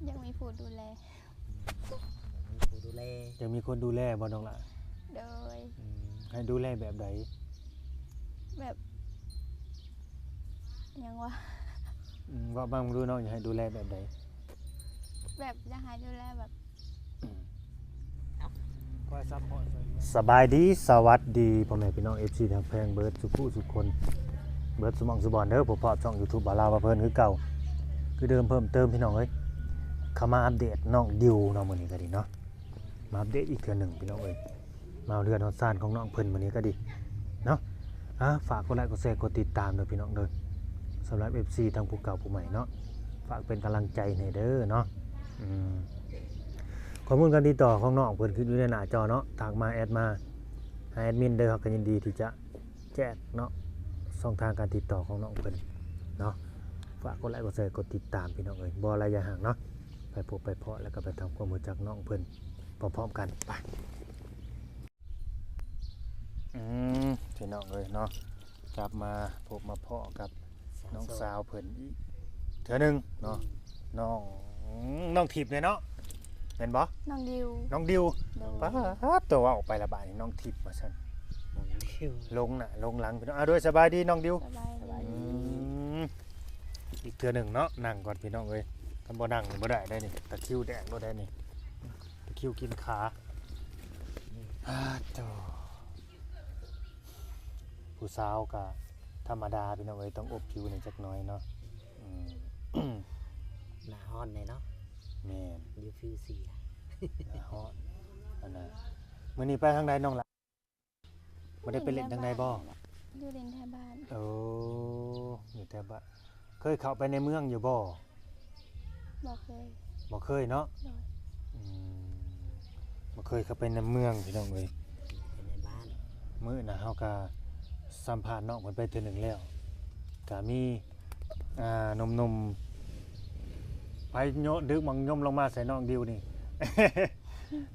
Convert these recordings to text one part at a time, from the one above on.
ຢາກມີຜູ້ດູແລ. ຢາກມີຜູ້ດູແລ. ຢາກມີຄົນດູແລບໍ່ນ້ອງຫຼ້າ? ໂດຍ. ອືມ ໃຫ້ດູແລແບບໃດ? ແບບ ຫຍັງວະ? ອືມ ເວົ້າມາເບິ່ງດູນ້ອງ ຢາກໃຫ້ດູແລແບບໃດ? ແບບຢາກໃຫ້ດູແລແບບ ສະບາຍດີ ສະຫວັດດີພໍ່ແມ່ພີ່ນ້ອງ ເອັຟຊີ ທີ່ຮັກແພງເບິດສູ່ຜູ້ສູ່ຄົນ ເບິດສູ່ໝ່ອງສູ່ບ່ອນເດີ. ພົບພໍ້ຊ່ອງຢູທູບບ່າວລາວພາເພີນຄືເກົ່າ ຄືເດີມເພີ່ມເຕີມພີ່ນ້ອງເອີຍ. ເຂົ້າມາອັບເດດນ້ອງດິວເນາະ ມື້ນີ້ກໍດີເນາະ ມາອັບເດດອີກເທື່ອໜຶ່ງພີ່ນ້ອງເອີຍ. ມາຮອດເຮືອນຮອດຊານຂອງນ້ອງເພິ່ນມື້ນີ້ກໍດີເນາະ. ອ່າ ຝາກກົດໄລກົດແຊ ກົດຕິດຕາມເດີພີ່ນ້ອງເດີ. ສຳລັບ ເອັຟຊີ ທັງຜູ້ເກົ່າຜູ້ໃໝ່ເນາະ ຝາກເປັນກຳລັງໃຈໃຫ້ເດີເນາະ. ອືມ ຂໍ້ມູນການຕິດຕໍ່ຂອງນ້ອງເພິ່ນຂຶ້ນຢູ່ໃນໜ້າຈໍເນາະ ທັກມາແອັດມາຫາແອັດມິນເດີ. ເຮົາກໍຍິນດີທີ່ຈະແຈກເນາະ ຊ່ອງທາງການຕິດຕໍ່ຂອງນ້ອງເພິ່ນເນາະ. ຝາກກົດໄລກົດແຊ ກົດຕິດຕາມພີ່ນ້ອງເອີຍ ບໍ່ໄລຢ່າຫ່າງເນາະ ໄປພົບໄປພໍ້ ແລ້ວກໍໄປທຳຄວາມຮູ້ຈັກນ້ອງເພິ່ນ ພ້ອມໆກັນ ໄປ. ອືມ ພີ່ນ້ອງເອີຍເນາະ ກັບມາພົບມາພໍ້ກັບນ້ອງສາວເພິ່ນອີກເທື່ອໜຶ່ງເນາະ. ອືມ ນ້ອງ ນ້ອງທິບເນາະ ແມ່ນບໍ່? ນ້ອງດິວ. ນ້ອງດິວ. ໂດຍ. ປາດ ຕົວເວົ້າອອກໄປລະບາດນີ້ ນ້ອງທິບວ່າຊັ້ນ ນ້ອງດິວ. ຫຼົງໜ້າຫຼົງຫຼັງພີ່ນ້ອງ. ອ່າ ໂດຍ ສະບາຍດີນ້ອງດິວ. ສະບາຍດີ. ອືມ ອີກເທື່ອໜຶ່ງເນາະ ນັ່ງກ່ອນພີ່ນ້ອງເອີຍ ຄັນບໍ່ນັ່ງນີ້ບໍ່ໄດ້ໄດ໋ນີ້ ຕະຄຣິວແດງໂລດໄດ໋ນີ້ ຕະຄຣິວກິນຂາ. ອາໂຕ ຜູ້ສາວກະທຳມະດາພີ່ນ້ອງເອີຍ ຕ້ອງອົບຜິວແດ່ຈັກໜ້ອຍເນາະ. ອືມ ໜ້າຮ້ອນແດ່ເນາະ. ແມ່ນ ຢູ່ຜິວເສຍ ໜ້າຮ້ອນ. ອັນນ່າ ມື້ນີ້ໄປທາງໃດນ້ອງຫຼ້າ? ບໍ່ໄດ້ໄປຫຼິ້ນທາງໃດບໍ່? ຢູ່ຫຼິ້ນແຖວບ້ານ. ໂອ້ ຢູ່ແຖວບ້ານ. ເຄີຍເຂົ້າໄປໃນເມືອງຢູ່ບໍ່? ບໍ່ເຄີຍ. ບໍ່ເຄີຍເນາະ. ໂດຍ. ອືມ ບໍ່ເຄີຍເຂົ້າໄປໃນເມືອງພີ່ນ້ອງເອີຍ ແຕ່ໃນບ້ານ. ມື້ໜ້າເຮົາກະສຳພາດນ້ອງເພິ່ນໄປເທື່ອໜຶ່ງແລ້ວ ກະມີ ອ່າ ໜຸ່ມໆ ໃຜໂຍະ ດຶກໝາກຍົມລົງມາໃສ່ນ້ອງດິວນີ້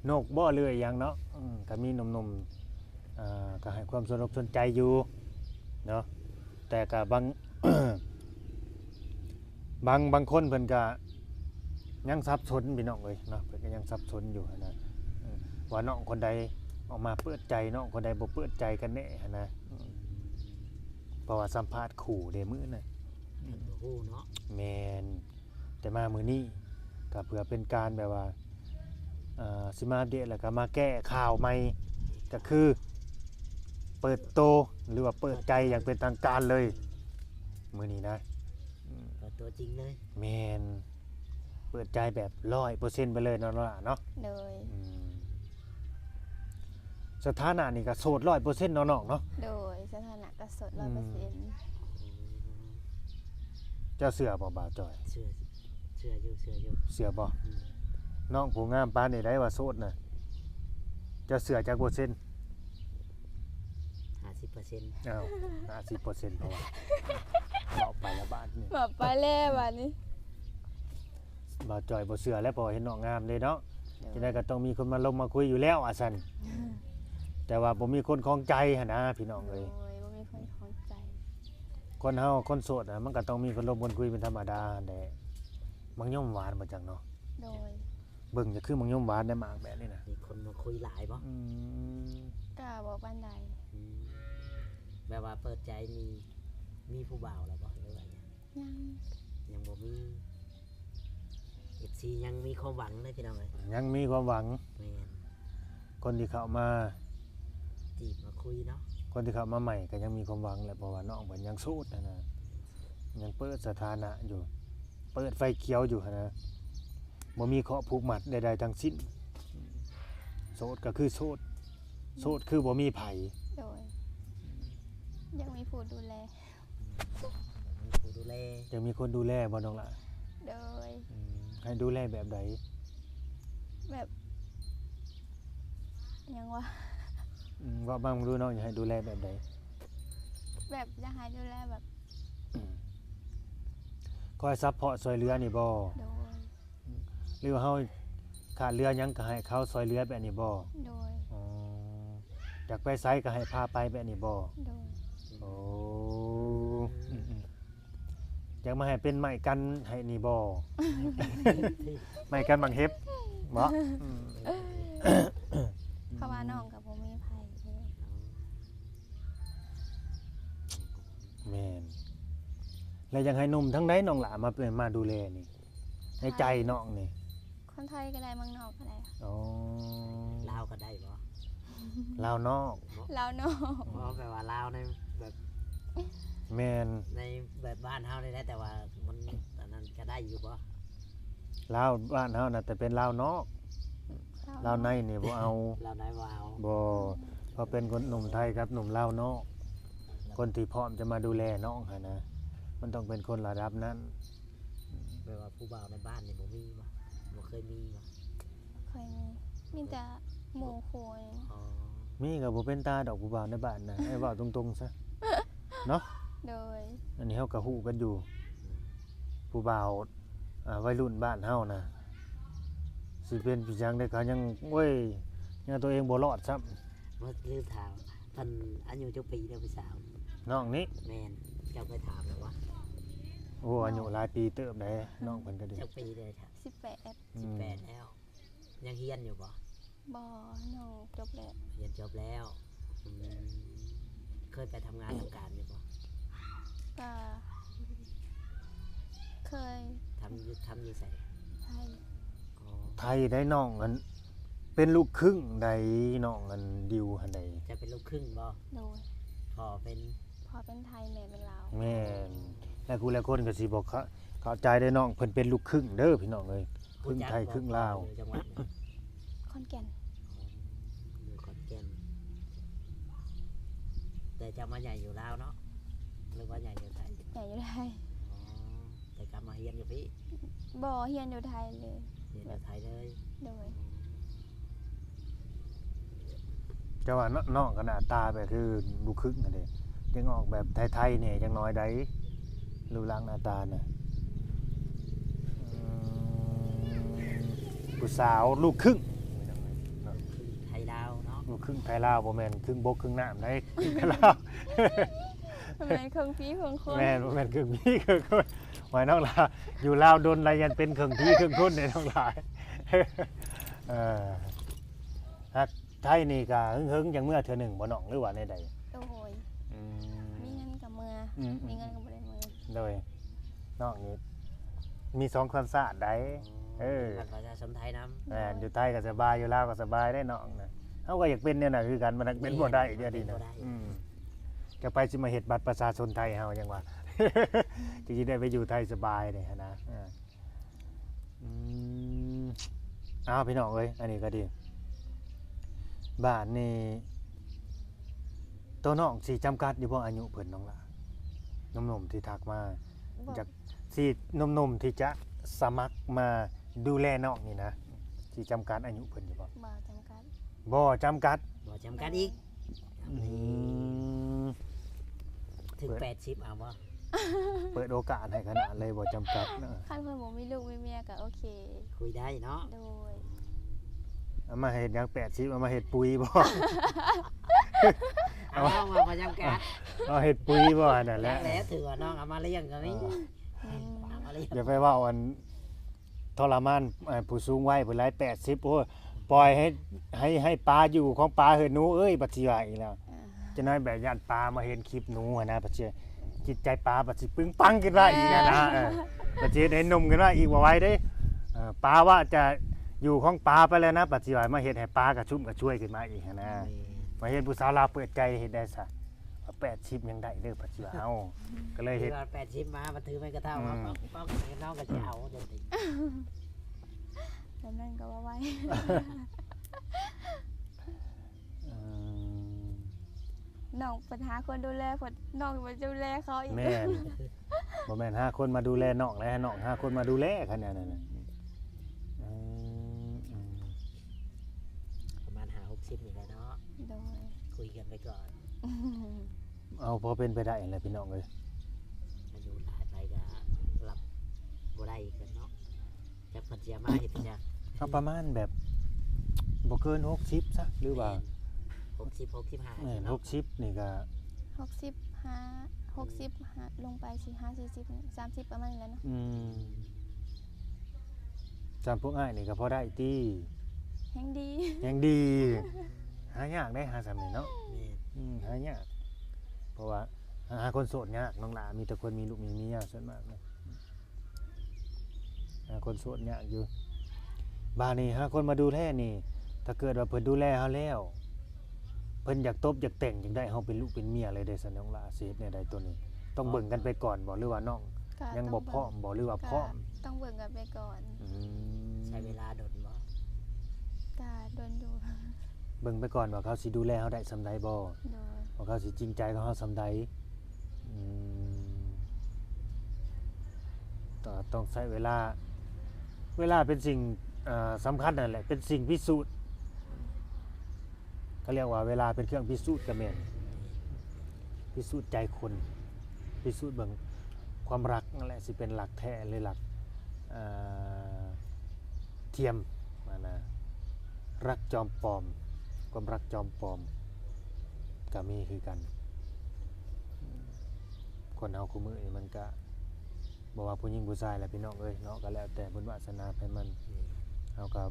ນົກບໍ່ ຫຼືອີ່ຫຍັງເນາະ. ອືມ ກະມີໜຸ່ມໆ ອ່າ ກໍໃຫ້ຄວາມສົນອົກສົນໃຈຢູ່ເນາະ ແຕ່ກໍບາງ ບາງ ບາງຄົນເພິ່ນກໍຍັງສັບສົນພີ່ນ້ອງເອີຍເນາະ ເພິ່ນກໍຍັງສັບສົນຢູ່ຫັ້ນນະ ເອີ ວ່ານ້ອງຄົນໃດອອກມາເປີດໃຈ ນ້ອງຄົນໃດບໍ່ເປີດໃຈກັນແນ່ຫັ້ນນະ. ເອີ ເພາະວ່າສຳພາດຄູ່ເດ້ມື້ນັ້ນ ເພິ່ນບໍ່ຮູ້ເນາະ. ແມ່ນ. ແຕ່ມາມື້ນີ້ກໍເພື່ອເປັນການແບບວ່າ ເອີ ຊິມາອັບເດດ ແລ້ວກໍມາແກ້ຂ່າວໃໝ່ ກໍຄືເປີດໂຕ ຫຼືວ່າເປີດໃຈຢ່າງເປັນທາງການເລີຍ ມື້ນີ້ນະ. ອືມ ເປີດຕົວຈິງເລີຍ. ແມ່ນ ເປີດໃຈແບບຮ້ອຍເປີເຊັນໄປເລີຍເນາະ ນ້ອງຫຼ້າເນາະ. ໂດຍ. ອືມ ສະຖານະນີ້ກໍໂສດຮ້ອຍເປີເຊັນເນາະນ້ອງເນາະ. ໂດຍ ສະຖານະກໍໂສດຮ້ອຍເປີເຊັນ. ອືມ ເຈົ້າເຊື່ອບໍ່ບ່າວຈອຍ? ເຊື່ອ ເຊື່ອຢູ່ ເຊື່ອຢູ່. ເຊື່ອບໍ່? ອືມ ນ້ອງຜູ້ງາມປານນີ້ໄດ້ວ່າໂສດນະ ເຈົ້າເຊື່ອຈັກເປີເຊັນ? ຫ້າສິບເປີເຊັນ. ອ້າວ ຫ້າສິບເປີເຊັນ ເພາະວ່າເວົ້າໄປລະບາດນີ້ ເວົ້າໄປແລ້ວບາດນີ້. ບ່າວຈອຍບໍ່ເຊື່ອແລ້ວ ເພາະວ່າເຫັນນ້ອງງາມເດ້ເນາະ. ໂດຍ. ຈັ່ງໃດກໍຕ້ອງມີຄົນມາລົມມາຄຸຍຢູ່ແລ້ວ ວ່າຊັ້ນ ແຕ່ວ່າບໍ່ມີຄົນຂອງໃຈຫັ້ນນະພີ່ນ້ອງເອີຍ. ໂດຍ ບໍ່ມີຄົນຂອງໃຈ. ຄົນເຮົາຄົນໂສດນະ ມັນກໍຕ້ອງມີຄົນລົມຄົນຄຸຍເປັນທຳມະດາຫັ້ນແຫຼະ. ໝາກຍົມຫວານບໍ່ຈັກເນາະ. ໂດຍ. ເບິ່ງຈະຄືໝາກຍົມຫວານໄດ໋ ໝາກແບບນີ້ນະ. ມີຄົນມາຄຸຍຫຼາຍບໍ່? ອືມ ກໍບໍ່ປານໃດ. ອືມ ແບບວ່າເປີດໃຈມີ ມີຜູ້ບ່າວແລ້ວບໍ່ ຫຼືວ່າຫຍັງ? ຍັງ ຍັງບໍ່ມີ. ເອັຟຊີ ຍັງມີຄວາມຫວັງເດີພີ່ນ້ອງເອີຍ ຍັງມີຄວາມຫວັງ. ແມ່ນ. ຄົນທີ່ເຂົ້າມາຈີບມາຄຸຍເນາະ ຄົນທີ່ເຂົ້າມາໃໝ່ກໍຍັງມີຄວາມຫວັງແຫຼະ ເພາະວ່ານ້ອງເພິ່ນຍັງໂສດຫັ້ນນະ ຍັງເປີດສະຖານະຢູ່ ເປີດໄຟຂຽວຢູ່ຫັ້ນນະ ບໍ່ມີເຄາະຜູກມັດໃດໆທັງສິ້ນ. ໂສດກໍຄືໂສດ ໂສດຄືບໍ່ມີໃຜ. ໂດຍ. ຢາກມີຜູ້ດູແລ. ມີຜູ້ດູແລ. ຢາກມີຄົນດູແລບໍ່ນ້ອງຫຼ້າ? ໂດຍ. ອືມ ໃຫ້ດູແລແບບໃດ? ແບບ ຫຍັງວະ? ອືມ ເວົ້າມາເບິ່ງດູນ້ອງ ຢາກໃຫ້ດູແລແບບໃດ? ແບບຢາກໃຫ້ດູແລແບບ ອືມ ຄອຍຊັບພອດຊ່ວຍເຫຼືອນີ້ບໍ່? ໂດຍ. ຫຼືວ່າເຮົາຂາດເຫຼືອຫຍັງກໍໃຫ້ເຂົາຊ່ວຍເຫຼືອແບບນີ້ບໍ່? ໂດຍ. ອໍ ຢາກໄປໃສກໍໃຫ້ພາໄປແບບນີ້ບໍ່? ໂດຍ. ໂອ້ ອືມ ຢາກມາໃຫ້ເປັນໄມ້ກັນໃຫ້ນີ້ບໍ່? ໄມ້ກັນບັກເຫັບບໍ່? ອືມ ເພາະວ່ານ້ອງກໍບໍ່ມີໃຜເດ້. ອໍ ແມ່ນ. ແລ້ວຢາກໃຫ້ໜຸ່ມທາງໃດນ້ອງຫຼ້າມາເປັນ ມາດູແລນີ້ ໃນໃຈນ້ອງນີ້? ຄົນໄທກໍໄດ້ ເມືອງນອກກໍໄດ້. ອໍ ລາວກໍໄດ້ບໍ່? ລາວນອກ. ລາວນອກ. ອໍ ແປວ່າລາວໃນແບບ ແມ່ນ ໃນແບບບ້ານເຮົານີ້ແຫຼະ ແຕ່ວ່າມັນອັນນັ້ນກໍໄດ້ຢູ່ບໍ່? ລາວບ້ານເຮົານະ ແຕ່ເປັນລາວນອກ ລາວນອກ ລາວໃນນີ້ບໍ່ເອົາ. ລາວໃນບໍ່ເອົາ. ບໍ່ ເພາະເປັນຄົນໜຸ່ມໄທກັບໜຸ່ມລາວນອກ ຄົນທີ່ພ້ອມຈະມາດູແລນ້ອງຫັ້ນນະ ມັນຕ້ອງເປັນຄົນລະດັບນັ້ນ. ແປວ່າຜູ້ບ່າວໃນບ້ານນີ້ບໍ່ມີບໍ່? ບໍ່ເຄີຍມີບໍ່? ເຄີຍມີ ມີແຕ່ໝູ່ຄູ່ນີ້. ອໍ ມີກໍບໍ່ເປັນຕາດອກຜູ້ບ່າວໃນບ້ານນະ ໃຫ້ເວົ້າຕົງໆຊະເນາະ. ໂດຍ. ອັນນີ້ເຮົາກໍຮູ້ກັນຢູ່ ອືມ ຜູ້ບ່າວ ອ່າ ໄວລຸ້ນບ້ານເຮົານະ ຊິເປັນ ເປັນຫຍັງໄດ້ ເຂົາຍັງ ໂອ້ຍ ຍັງຕົວເອງບໍ່ລອດຊ້ຳ. ວ່າລືມຖາມ ເພິ່ນອາຍຸຈັກປີເດີຜູ້ສາວ? ນ້ອງນີ້? ແມ່ນ. ເຈົ້າໄປຖາມແລ້ວວະ? ໂອ້ ອາຍຸ ນ້ອງ ຫຼາຍປີເຕີບໃດ໋ ອືມ ນ້ອງເພິ່ນກໍດີ. ຈັກປີເດີ? ສິບແປດ. ອືມ ສິບແປດແລ້ວ. ຍັງຮຽນຢູ່ບໍ່? ບໍ່ ນ້ອງຈົບແລ້ວ. ຮຽນຈົບແລ້ວ. ອືມ ເຄີຍໄປທຳງານທຳການຢູ່ບໍ່? ກໍເຄີຍ. ທຳຢູ່ ທຳຢູ່ໃສ? ໄທ. ອໍ ໄທໃດ໋ນ້ອງ. ອັນ ເປັນລູກຄຶ່ງໃດ໋ນ້ອງ ອັນ ດິວຫັ້ນໃດ໋? ເຈົ້າເປັນລູກຄຶ່ງບໍ່? ໂດຍ. ພໍ່ເປັນ ພໍ່ເປັນໄທ ແມ່ເປັນລາວ. ແມ່ນ. ຫຼາຍຜູ້ຫຼາຍຄົນກໍຊິບໍ່ເຂົ້າ ເຂົ້າໃຈເດ້ນ້ອງ ເພິ່ນເປັນລູກຄຶ່ງເດີພີ່ນ້ອງເອີຍ ຄຶ່ງໄທຄຶ່ງລາວ. ຮູ້ຈັກຢູ່ຈັງຫວັດ? ຂອນແກ່ນ. ອໍ ຢູ່ຂອນແກ່ນ. ແຕ່ເຈົ້າມາໃຫຍ່ຢູ່ລາວເນາະ ຫຼືວ່າໃຫຍ່ຢູ່ໄທ? ໃຫຍ່ຢູ່ໄທ. ອໍ ແຕ່ກັບມາຮຽນຢູ່ພີ້? ບໍ່ ຮຽນຢູ່ໄທເລີຍ. ຮຽນຢູ່ໄທເລີຍ. ໂດຍ. ແຕ່ວ່ານ້ອງກໍໜ້າຕາແບບຄືລູກຄຶ່ງຫັ້ນເດ້ ຍັງອອກແບບໄທໆແດ່ຈັກໜ້ອຍໃດ໋ ຮູບຮ່າງໜ້າຕານະ. ອືມ ຜູ້ສາວລູກຄຶ່ງ ໄທລາວເນາະ. ລູກຄຶ່ງໄທລາວ ບໍ່ແມ່ນຄຶ່ງບົກຄຶ່ງນ້ຳໃດ໋ ຄຶ່ງໄທລາວ. ບໍ່ແມ່ນເຄິ່ງຜີເຄິ່ງຄົນ. ແມ່ນ ບໍ່ແມ່ນເຄິ່ງຜີເຄິ່ງຄົນ. ວ່ານ້ອງຫຼ້າຢູ່ລາວດົນແລ້ວ ຍັງເປັນເຄິ່ງຜີເຄິ່ງຄົນເດ້ນ້ອງຫຼ້າ. ເອີ ຮັກໄທນີ້ກະຫຶງໆ ຈັ່ງເມືອເທື່ອໜຶ່ງບໍ່ນ້ອງ ຫຼືວ່າແນວໃດ? ໂດຍ. ອືມ ມີເງິນກໍເມືອ ອືມໆ ມີເງິນກໍບໍ່ໄດ້ເມືອ. ໂດຍ. ນ້ອງນີ້ມີສອງສັນຊາດໃດ໋. ອໍ ເອີ ມີບັດປະຊາຊົນໄທນຳ. ແມ່ນ ຢູ່ໄທກໍສະບາຍ ຢູ່ລາວກໍສະບາຍເດ້ນ້ອງນະ. ເຮົາກໍຢາກເປັນແນວນັ້ນຄືກັນ ມັນເປັນບໍ່ໄດ້ດຽວນີ້ນະ. ອືມ ຈະໃຜຊິມາເຮັດບັດປະຊາຊົນໄທເຮົາ ຫຍັງວ່າ ຈະຊິໄດ້ໄປຢູ່ໄທສະບາຍເດ້ຫັ້ນນະ. ເອີ ອືມ ອ້າວ ພີ່ນ້ອງເອີຍ ອັນນີ້ກໍດີ. ບາດນີ້ ໂຕນ້ອງຊິຈຳກັດຢູ່ບໍ່ອາຍຸເພິ່ນ ນ້ອງຫຼ້າ? ໜຸ່ມໆທີ່ທັກມາ ບໍ່ ຈາກ ຊິ ໜຸ່ມໆທີ່ຈະສະໝັກມາດູແລນ້ອງນີ້ນະ ຊິຈຳກັດອາຍຸເພິ່ນຢູ່ບໍ່? ບໍ່ຈຳກັດ. ບໍ່ຈຳກັດ. ບໍ່ຈຳກັດອີກ. ອືມ ເຖິງແປດສິບເອົາບໍ່? ເປີດໂອກາດໃຫ້ຂະໜາດເລີຍ ບໍ່ຈຳກັດເນາະ. ຄັນເພິ່ນບໍ່ມີລູກມີເມຍກໍໂອເຄ ຄຸຍໄດ້ເນາະ. ໂດຍ. ເອົາມາເຮັດຫຍັງແປດສິບ ເອົາມາເຮັດປຸ໋ຍບໍ່? ເອົາ ເອົາມາບໍ່ຈຳກັດ ເອົາເຮັດປຸ໋ຍບໍ່? ອັນນັ້ນແຫຼະ ແລ້ວຖືວ່ານ້ອງເອົາມາລ້ຽງກໍມີ. ເອີ ອືມ ເອົາມາລ້ຽງ. ຢ່າໄປເວົ້າອັນ ທໍລະມານ ເອີ ຜູ້ສູງໄວພຸ້ນຫຼາຍ ແປດສິບ ໂອ້ຍ ປ່ອຍໃຫ້ ໃຫ້ ໃຫ້ປາຢູ່ຂອງປາເຮີຍໜູເອີຍ ບັດຊິວ່າອີກແລ້ວ. ເອີ ຈັກໜ້ອຍແບບຢ້ານປາມາເຫັນຄລິບໜູຫັ້ນນະ ບັດຊິ ຈິດໃຈປາບັດຊິປຶ້ງປັງຂຶ້ນມາອີກຫັ້ນນະ. ເອີ ເອີ ບັດຊິເຮັດໃຫ້ໜຸ່ມຂຶ້ນມາອີກບໍ່ໄຫວເດ້. ເອີ ປາວ່າຈະຢູ່ຂອງປາໄປແລ້ວນະ ບັດຊິວ່າມາເຮັດໃຫ້ປາກະຊຸ່ມກະຊວຍຂຶ້ນມາອີກຫັ້ນນະ. ແມ່ນ. ມາເຫັນຜູ້ສາວລາວເປີດໃຈເຮັດໄດ້ຊະ ແປດສິບຍັງໄດ້ເດີ ບັດຊິວ່າເອົາ ກໍເລີຍເຮັດ ຖືວ່າແປດສິບມາ ມາຖືໄມ້ກະເທົ້າ ອືມ ມາປອກໆ ນ້ອງກໍຊິເອົາ ອືມ ຈັ່ງຊີ້ ແບບນັ້ນກໍວ່າໄວ. ອືມ ນ້ອງໄປຫາຄົນດູແລ ເພິ່ນ ນ້ອງໄປດູແລເຂົາອີກ. ແມ່ນ ບໍ່ແມ່ນຫາຄົນມາດູແລນ້ອງແລ້ວ ໃຫ້ນ້ອງຫາຄົນມາດູແລ ຄັນແນວນັ້ນນະ. ອືມ ອືມ ປະມານຫ້າຫົກສິບນີ້ແຫຼະເນາະ. ໂດຍ. ຄຸຍກັນໄປກ່ອນ. ເອົາພໍເປັນໄປໄດ້ຫັ້ນແຫຼະພີ່ນ້ອງເອີຍ. ອາຍຸຫຼາຍໄປກໍຮັບບໍ່ໄດ້ຄືກັນເນາະ. ຈັກເພິ່ນຊິເອົາມາເຮັດຫຍັງ. ເອົາປະມານແບບບໍ່ເກີນຫົກສິບຊະ ຫຼືວ່າ ແມ່ນ ຫົກສິບ ຫົກສິບຫ້າ ແມ່ນ ເນາະ ຫົກສິບນີ້ກໍ ຫົກສິບຫ້າ ຫົກສິບ ຫາ ລົງໄປສີ່ ຫ້າ ສີ່ສິບ ສາມສິບ ປະມານນີ້ແຫຼະເນາະ. ອືມ ສ່ຳພວກອ້າຍນີ້ກໍພໍໄດ້ຕິ? ແຮງດີ ແຮງດີ. ຫາຍາກເດ້ ຫາສ່ຳນີ້ເນາະ. ແມ່ນ ອືມ ຫາຍາກ ເພາະວ່າຫາ ຫາຄົນໂສດຍາກ ນ້ອງຫຼ້າ ມີແຕ່ຄົນມີລູກມີເມຍສ່ວນມາກເນາະ. ຫາຄົນໂສດຍາກຢູ່. ບາດນີ້ຫາຄົນມາດູແລນີ້ ຖ້າເກີດວ່າເພິ່ນດູແລເຮົາແລ້ວ ເພິ່ນຢາກຕົບຢາກແຕ່ງ ຢາກໄດ້ເຮົາເປັນລູກເປັນເມຍເລີຍເດ້ ຊັ້ນນ້ອງຫຼ້າ ຊິເຮັດແນວໃດໂຕນີ້? ຕ້ອງເບິ່ງກັນໄປກ່ອນບໍ່ ຫຼືວ່ານ້ອງຍັງບໍ່ພ້ອມບໍ່ ຫຼືວ່າພ້ອມ? ຕ້ອງເບິ່ງກັນໄປກ່ອນ. ອືມ ໃຊ້ເວລາດົນບໍ່? ກະດົນຢູ່. ເບິ່ງໄປກ່ອນວ່າເຂົາຊິດູແລເຮົາໄດ້ສ່ຳໃດບໍ່? ໂດຍ ວ່າເຂົາຊິຈິງໃຈກັບເຮົາສ່ຳໃດ? ອືມ ກໍຕ້ອງໃຊ້ເວລາ. ເວລາເປັນສິ່ງ ເອີ ສຳຄັນນັ້ນແຫຼະ ເປັນສິ່ງພິສູດ. ເຂົາຮຽກວ່າເວລາເປັນເຄື່ອງພິສູດກໍແມ່ນ ພິສູດໃຈຄົນ ພິສູດເບິ່ງຄວາມຮັກນັ້ນແຫຼະ ຊິເປັນລັກແທ້ ຫຼື ລັກ ເອີ ທຽມຫັ້ນນະ. ຮັກຈອມປອມ ຄວາມຮັກຈອມປອມກໍມີຄືກັນ. ອືມ ຄົນເຮົາຄູ່ມື້ນີ້ມັນກະ ບໍ່ວ່າຜູ້ຍິງຜູ້ຊາຍແຫຼະ ພີ່ນ້ອງເອີຍເນາະ ກໍແລ້ວແຕ່ບຸນວາສະໜາໃຜມັນ. ແມ່ນ ເຮົາກໍ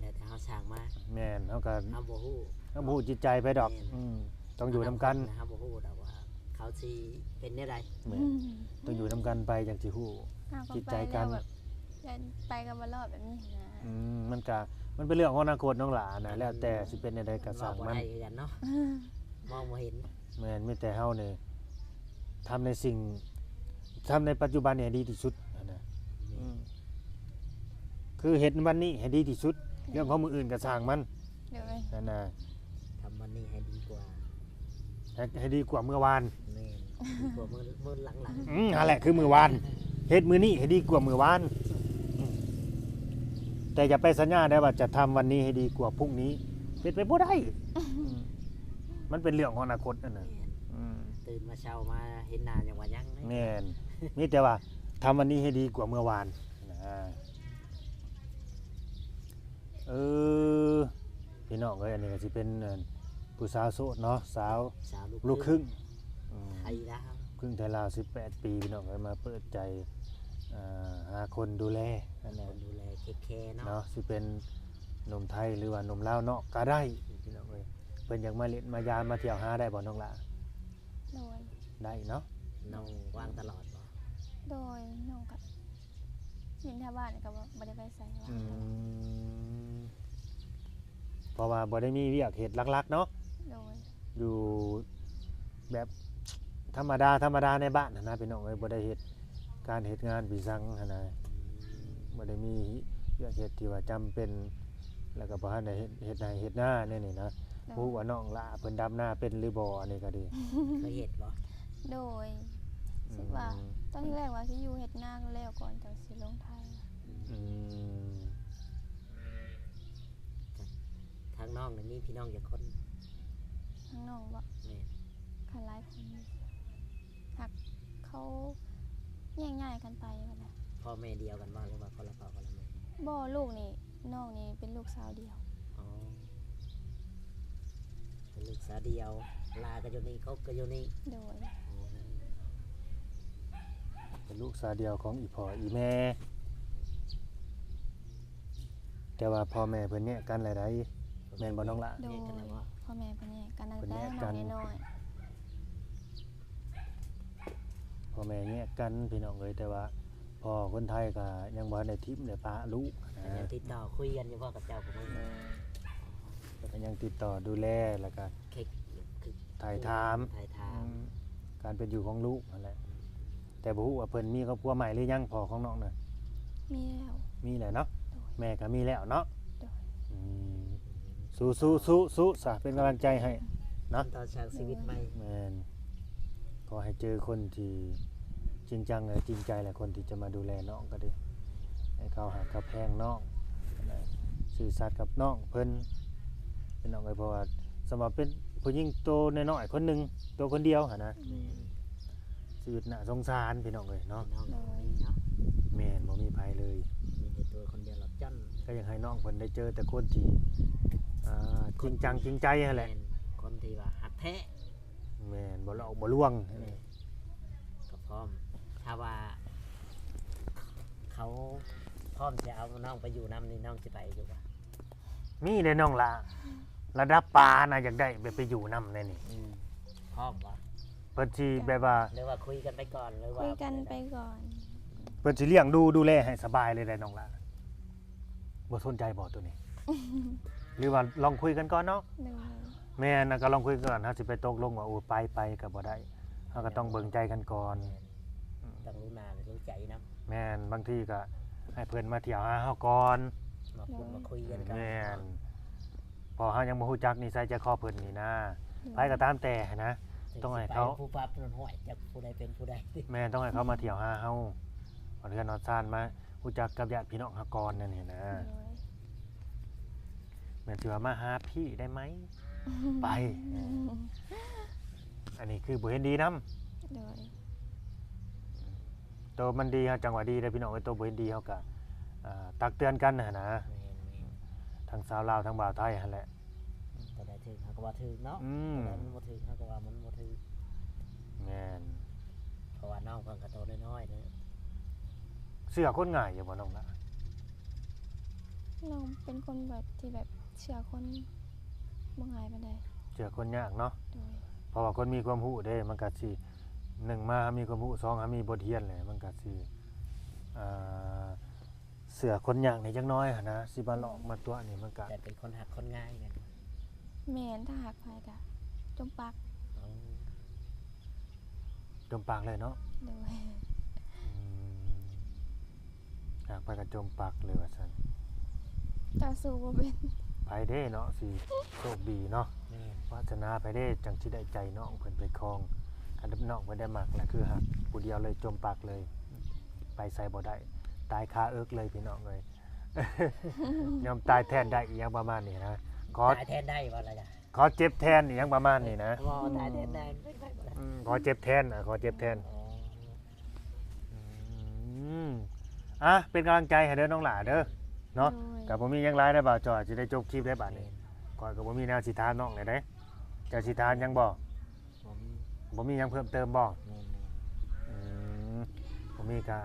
ແລ້ວແຕ່ເຮົາສ້າງມາ. ແມ່ນ ເຮົາກໍ ເຮົາບໍ່ຮູ້ ເຮົາບໍ່ຮູ້ຈິດໃຈໃຜດອກ. ແມ່ນ ອືມ ຕ້ອງຢູ່ນຳກັນ. ອະນາຄົດນະ ເຮົາບໍ່ຮູ້ດອກວ່າເຂົາຊິເປັນແນວໃດ. ແມ່ນ ອືມ ຕ້ອງຢູ່ນຳກັນໄປຈັ່ງຊິຮູ້ຈິດໃຈກັນ. ເຮົາກໍໄປແລ້ວແບບ ຢ້ານໄປກໍບໍ່ລອດແບບນີ້ນະ. ອືມ ມັນກະ ມັນເປັນເລື່ອງຂອງອະນາຄົດນ້ອງຫຼ້ານະ ແລ້ວແຕ່ຊິເປັນແນວໃດກໍຊ່າງມັນ. ເວົ້າບໍ່ໄດ້ຄືກັນເນາະ ມອງບໍ່ເຫັນ. ແມ່ນ ມີແຕ່ເຮົານີ້ ທຳໃນສິ່ງ ທຳໃນປັດຈຸບັນນີ້ໃຫ້ດີທີ່ສຸດຫັ້ນນະ. ແມ່ນ ອືມ ຄືເຮັດວັນນີ້ໃຫ້ດີທີ່ສຸດ. ໂດຍ ເລື່ອງຂອງມື້ອື່ນກໍຊ່າງມັນ. ໂດຍ ຫັ້ນນະ ທຳວັນນີ້ໃຫ້ດີກວ່າ ໃຫ້ ໃຫ້ດີກວ່າເມື່ອວານ. ແມ່ນ ດີກວ່າມື້ ມື້ຫຼັງໆ. ອືມ ຫັ້ນແຫຼະ ຄືມື້ວານ ເຮັດມື້ນີ້ໃຫ້ດີກວ່າມື້ວານ. ອືມ ແຕ່ຢ່າໄປສັນຍາໄດ້ວ່າຈະທຳວັນນີ້ໃຫ້ດີກວ່າພຸ່ງນີ້ ເປັນໄປບໍ່ໄດ້. ອືມ ມັນເປັນເລື່ອງຂອງອະນາຄົດນັ້ນນະ. ແມ່ນ ອືມ ຕື່ນມາເຊົ້າມາເຫັນໜ້າຍັງວ່າຍັງເລີຍ. ແມ່ນ ມີແຕ່ວ່າທຳວັນນີ້ໃຫ້ດີກວ່າເມື່ອວານນະ. ເອີ ພີ່ນ້ອງເອີຍ ອັນນີ້ກໍຊິເປັນ ເອີ ຜູ້ສາວໂສດເນາະ ສາວ ສາວລູກ ລູກຄຶ່ງ ຄຶ່ງ ອືມ ໄທລາວ ຄຶ່ງໄທລາວ ສິບແປດປີ ພີ່ນ້ອງເອີຍ ມາເປີດໃຈ ເອີ ຫາຄົນດູແລ ຫາຄົນດູແລ ເທກແຄເນາະ ເນາະ ຊິເປັນໜຸ່ມໄທ ຫຼືວ່າໜຸ່ມລາວນອກກໍໄດ້ ພີ່ນ້ອງເອີຍ. ເພິ່ນຢາກມາຫຼິ້ນມາຢາມມາທ່ຽວຫາໄດ້ບໍ່ນ້ອງຫຼ້າ? ໂດຍ ໄດ້ເນາະ. ນ້ອງວ່າງຕະຫຼອດບໍ່? ໂດຍ ນ້ອງກໍຫຼິ້ນແຖວບ້ານ ກໍບໍ່ ບໍ່ໄດ້ໄປໃສ. ອືມ ເພາະວ່າບໍ່ໄດ້ມີວຽກເຮັດຫຼັກໆເນາະ. ໂດຍ ຢູ່ແບບທຳມະດາ ທຳມະດາໃນບ້ານຫັ້ນນະ ພີ່ນ້ອງເອີຍ ບໍ່ໄດ້ເຮັດການເຮັດງານປີສັງຫັ້ນນະ ບໍ່ໄດ້ມີວຽກເຮັດທີ່ວ່າຈຳເປັນ ແລ້ວກໍບໍ່ທັນໄດ້ເຮັດ ເຮັດໄຮ່ເຮັດນາແນວນີ້ນະ. ໂດຍ ບໍ່ຮູ້ວ່ານ້ອງຫຼ້າເພິ່ນດຳນາເປັນຫຼືບໍ່ ອັນນີ້ກໍດີ. ເຄີຍເຮັດບໍ່? ໂດຍ ອືມ ຄິດວ່າຕອນແລກວ່າຊິຢູ່ເຮັດນາແລ້ວກ່ອນ ຈັ່ງຊິລົງໄຖ. ອືມ ທາງນ້ອງນີ້ມີພີ່ນ້ອງຈັກຄົນ? ທາງນ້ອງບໍ? ແມ່ນ ກໍຫຼາຍຄົນຢູ່ ຫາກເຂົາແຍກຍ້າຍກັນໄປຫັ້ນແຫຼະ. ພໍ່ແມ່ດຽວກັນບໍ່ ຫຼືວ່າຄົນລະພໍ່ຄົນລະແມ່? ບໍ່ ລູກນີ້ ນ້ອງນີ້ເປັນລູກສາວດຽວ. ອໍ ເປັນລູກສາວດຽວ ຫຼ້າກໍຢູ່ນີ້ ກົບກໍຢູ່ນີ້. ໂດຍ ອໍ ເປັນລູກສາວດຽວຂອງອີ່ພໍ່ອີ່ແມ່. ແຕ່ວ່າພໍ່ແມ່ເພິ່ນແຍກກັນແລ້ວໃດ໋ ແມ່ນບໍ່ນ້ອງຫຼ້າ? ໂດຍ ພໍ່ແມ່ເພິ່ນແຍກກັນຕັ້ງແຕ່ນ້ອງນ້ອຍໆ. ພໍ່ແມ່ແຍກກັນພີ່ນ້ອງເອີຍ ແຕ່ວ່າພໍ່ຄົນໄທກໍຍັງບໍ່ທັນໄດ້ຖິ້ມໄດ້ປະລູກ ກໍຍັງຕິດຕໍ່ຄຸຍກັນຢູ່ບໍ່ກັບເຈົ້າ? ເອີ ກໍຍັງຕິດຕໍ່ດູແລ ແລ້ວກໍ ເຄັກ ຖ່າຍຖາມ ຖ່າຍຖາມ ອືມ ການເປັນຢູ່ຂອງລູກຫັ້ນແຫຼະ. ແຕ່ບໍ່ຮູ້ວ່າເພິ່ນມີຄອບຄົວໃໝ່ຫຼືຍັງ ພໍ່ຂອງນ້ອງນະ? ມີແລ້ວ ມີແລ້ວເນາະ. ໂດຍ ແມ່ກໍມີແລ້ວເນາະ. ໂດຍ ອືມ ສູ້ໆ ສູ້ໆຊະ ເປັນກຳລັງໃຈໃຫ້ເນາະ ຕໍ່ສ້າງຊີວິດໃໝ່. ແມ່ນ ຂໍໃຫ້ເຈີຄົນທີ່ຈິງຈັງ ແລະ ຈິງໃຈ ແລະ ຄົນທີ່ຈະມາດູແລນ້ອງກໍດີ ໃຫ້ເຂົາຮັກເຂົາແພງນ້ອງ ແລະ ຊື່ສັດກັບນ້ອງເພິ່ນ ພີ່ນ້ອງເອີຍ. ເພາະວ່າສຳລັບເປັນຜູ້ຍິງໂຕນ້ອຍໆຄົນໜຶ່ງ ໂຕຄົນດຽວຫັ້ນນະ ແມ່ນ ຊີວິດໜ້າສົງສານພີ່ນ້ອງເອີຍເນາະ. ໂດຍ ແມ່ນ ບໍ່ມີໃຜເລີຍ ມີແຕ່ຕົວຄົນດຽວລັບຈ້ອນ. ກໍຢາກໃຫ້ນ້ອງເພິ່ນໄດ້ເຈີແຕ່ຄົນທີ່ ອ່າ ຈິງຈັງຈິງໃຈຫັ້ນແຫຼະ ແມ່ນ ຄົນທີ່ວ່າຮັກແທ້ ແມ່ນ ບໍ່ຫຼອກບໍ່ລວງ. ແມ່ນ ພ້ອມ ຖ້າວ່າເຂົາພ້ອມຊິເອົານ້ອງໄປຢູ່ນຳນີ້ ນ້ອງຊິໄປຢູ່ບໍ່? ມີເດ້ນ້ອງຫຼ້າ ລະດັບປ້ານະ ຢາກໄດ້ແບບໄປຢູ່ນຳແດ່ນີ້. ອືມ ພ້ອມບໍ່? ເພິ່ນຊິແບບວ່າ ຫຼືວ່າຄຸຍກັນໄປກ່ອນ ຫຼືວ່າ ຄຸຍກັນໄປກ່ອນ. ເພິ່ນຊິລ້ຽງດູດູແລໃຫ້ສະບາຍເລີຍໄດ໋ນ້ອງຫຼ້າ. ບໍ່ສົນໃຈບໍ່ໂຕນີ້? ຫຼືວ່າລອງຄຸຍກັນກ່ອນເນາະ? ໂດຍ. ແມ່ນ ກໍລອງຄຸຍກັນກ່ອນ ເຮົາຊິໄປຕົກລົງວ່າ ໂອ້ ໄປ ໄປກໍບໍ່ໄດ້ ເຮົາກໍຕ້ອງເບິ່ງໃຈກັນກ່ອນ. ແມ່ນ ຕ້ອງຮູ້ໜ້າຮູ້ໃຈນຳ. ແມ່ນ ບາງທີກໍໃຫ້ເພິ່ນມາທ່ຽວຫາເຮົາກ່ອນ ມາຄຸຍ ໂດຍ ມາຄຸຍກັນກ່ອນ. ແມ່ນ ເພາະເຮົາຍັງບໍ່ຮູ້ຈັກນິໄສໃຈຄໍເພິ່ນນີ້ນາ. ໂດຍ. ໃຜກໍຕາມແຕ່ຫັ້ນນະ ຕ້ອງໃຫ້ເຂົາ ຊິໄປຜູ້ປັບນັ້ນ ຫ້ວຍ ຈັກຜູ້ໃດເປັນຜູ້ໃດ. ແມ່ນ ຕ້ອງໃຫ້ເຂົາມາທ່ຽວຫາເຮົາ ຮອດເຮືອນຮອດຊານ ມາຮູ້ຈັກກັບຍາດພີ່ນ້ອງເຮົາກ່ອນ ແນວນີ້ນະ. ໂດຍ. ແມ່ນຊິວ່າມາຫາພີ່ໄດ້ໄໝ? ໄປ ອັນນີ້ຄືບໍ່ເຫັນດີນຳ. ໂດຍ. ໂຕມັນດີເຮົາຈັ່ງວ່າດີເດ້ພີ່ນ້ອງເອີຍ ໂຕບໍ່ເຫັນດີເຮົາກະ ອ່າ ຕັກເຕືອນກັນຫັ້ນນະ. ແມ່ນໆ. ທັງຊາວລາວທັງບ່າວໄທຫັ້ນແຫຼະ. ໂຕໃດຖືກເຮົາກໍວ່າຖືກເນາະ. ອືມ. ໂຕໃດມັນບໍ່ຖືກເຮົາກໍວ່າມັນບໍ່ຖືກ. ແມ່ນ. ເພາະວ່ານ້ອງເພິ່ນກໍໂຕນ້ອຍໆເດ້. ເຊື່ອຄົນງ່າຍຢູ່ບໍ່ນ້ອງລະ? ນ້ອງເປັນຄົນແບບທີ່ແບບເຊື່ອຄົນບໍ່ງ່າຍປານໃດ. ເຊື່ອຄົນຍາກເນາະ. ໂດຍ. ເພາະວ່າຄົນມີຄວາມຮູ້ເດ້ ມັນກະຊິ ໜຶ່ງມາເຮົາມີຄວາມຮູ້ ສອງເຮົາມີບົດຮຽນແຫຼະ ມັນກະຊິ ອ່າ ເຊື່ອຄົນຍາກແດ່ຈັກໜ້ອຍຫັ້ນນະ ຊິມາຫຼອກມາຕົວະນີ້ມັນກະ ແຕ່ເປັນຄົນຮັກຄົນງ່າຍແມ່ນບໍ່? ແມ່ນ ຖ້າຮັກໃຜກະຈົມປັກ. ອໍ ຈົມປັກເລີຍເນາະ. ໂດຍ. ອືມ ຫາກໄປກໍຈົມປັກເລີຍວ່າຊັ້ນ. ເຈົ້າສູ້ບໍ່ເປັນ. ໃຜເດ້ເນາະ ຊິໂຊກດີເນາະ. ແມ່ນ. ວາສະໜາໃຜເດ້ ຈັ່ງຊິໄດ້ໃຈນ້ອງເພິ່ນໄປຄອງ. ຄັນນ້ອງເພິ່ນໄດ້ມັກລະ ຄືຮັກຜູ້ດຽວເລີຍ ຈົມປັກເລີຍ ໄປໃສບໍ່ໄດ້ ຕາຍຄາເອິກເລີຍພີ່ນ້ອງເອີຍ. ຍອມຕາຍແທນໄດ້ ອີ່ຫຍັງປະມານນີ້ນະ. ຂໍຕາຍແທນໄດ້ບໍ່ລະ? ຂໍເຈັບແທນ ອີ່ຫຍັງປະມານນີ້ນະ. ບໍ່ ຕາຍແທນໄດ້ ເປັນໄປບໍ່ໄດ້. ອືມ ຂໍເຈັບແທນ ອ່າ ຂໍເຈັບແທນ. ອໍ ອືມ ອ່ະ ເປັນກຳລັງໃຈໃຫ້ເດີນ້ອງຫຼ້າເດີເນາະ. ໂດຍ. ກໍບໍ່ມີຫຍັງຫຼາຍນະ ບ່າວຈ່ອຍ ຊິໄດ້ຈົບຄລິບໄດ້ບາດນີ້. ແມ່ນ. ຂ້ອຍກໍບໍ່ມີແນວຊິຖາມນ້ອງແລ້ວເດ້. ເຈົ້າຊິຖາມຫຍັງບໍ່? ບໍ່ມີ ບໍ່ມີຫຍັງເພີ່ມເຕີມບໍ່? ແມ່ນໆ. ອືມ ບໍ່ມີ ກະ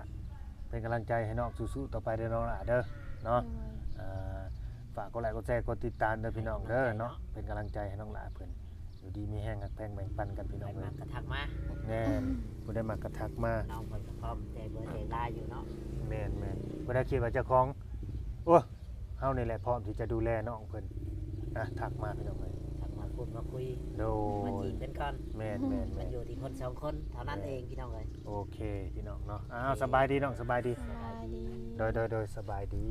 ເປັນກຳລັງໃຈໃຫ້ນ້ອງສູ້ໆຕໍ່ໄປເດີນ້ອງຫຼ້າເດີເນາະ. ໂດຍ. ອ່າ ຝາກກົດໄລກົດແຊກົດຕິດຕາມເດີພີ່ນ້ອງເດີເນາະ ເປັນກຳລັງໃຈໃຫ້ນ້ອງຫຼ້າເພິ່ນ ຢູ່ດີມີແຮງ ຮັກແພງແບ່ງປັນກັນພີ່ນ້ອງເອີຍ. ໃຜມັກກໍທັກມາ. ແມ່ນ. ຜູ້ໃດມັກກໍທັກມາ. ນ້ອງເພິ່ນກໍພ້ອມແຈກເບີແຈກລາຍຢູ່ເນາະ. ແມ່ນໆ. ຜູ້ໃດຄິດວ່າເຈົ້າຂອງ ໂອ້ ເຮົານີ້ແຫຼະພ້ອມທີ່ຈະດູແລນ້ອງເພິ່ນ ນະ ທັກມາພີ່ນ້ອງເອີຍ ທັກມາຄຸດມາຄຸຍ. ໂດຍ. ມາຈີບກັນກ່ອນ. ແມ່ນໆໆ. ມັນຢູ່ທີ່ຄົນສອງຄົນເທົ່ານັ້ນເອງພີ່ນ້ອງເອີຍ. ໂອເຄພີ່ນ້ອງເນາະ. ອ້າວ ໂອເຄ ສະບາຍດີນ້ອງ ສະບາຍດີ. ສະບາຍດີ. ໂດຍໆໆ ສະບາຍດີ.